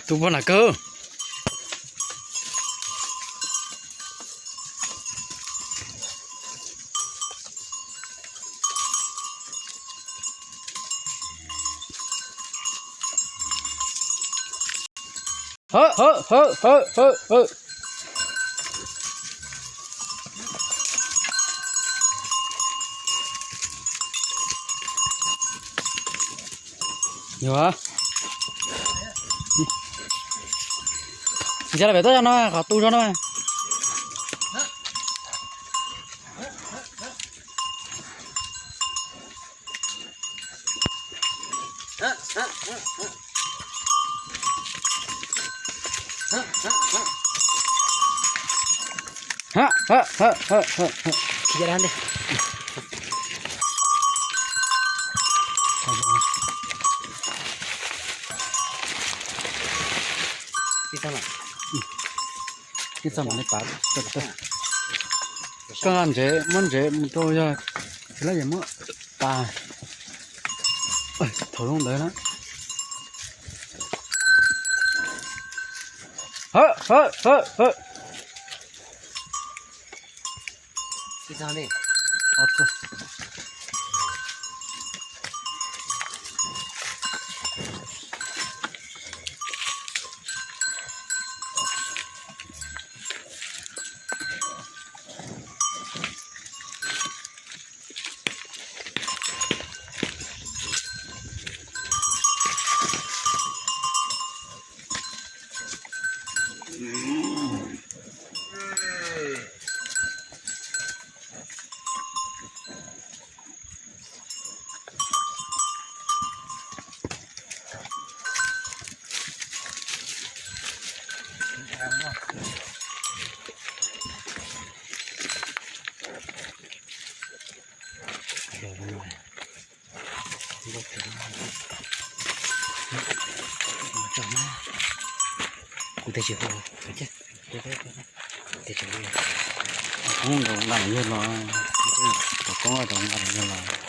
Tus poj nam kawg. Hawm, hawm, hawm, hawm, hawm, hawm. Yog. Ntsia pem toj no, qhov tu zog no. Ib txog mam li pas. Koj nqa ntsev, muab ntsev mus rau yog tsis lab yam muab pas. Thaum zoo ntawd na. Hawm, hawm, hawm, hawm. Kuv tes tsis hu, tes tsis hu, koob nrog nqa yawg los, koob nrog nqa yawg los.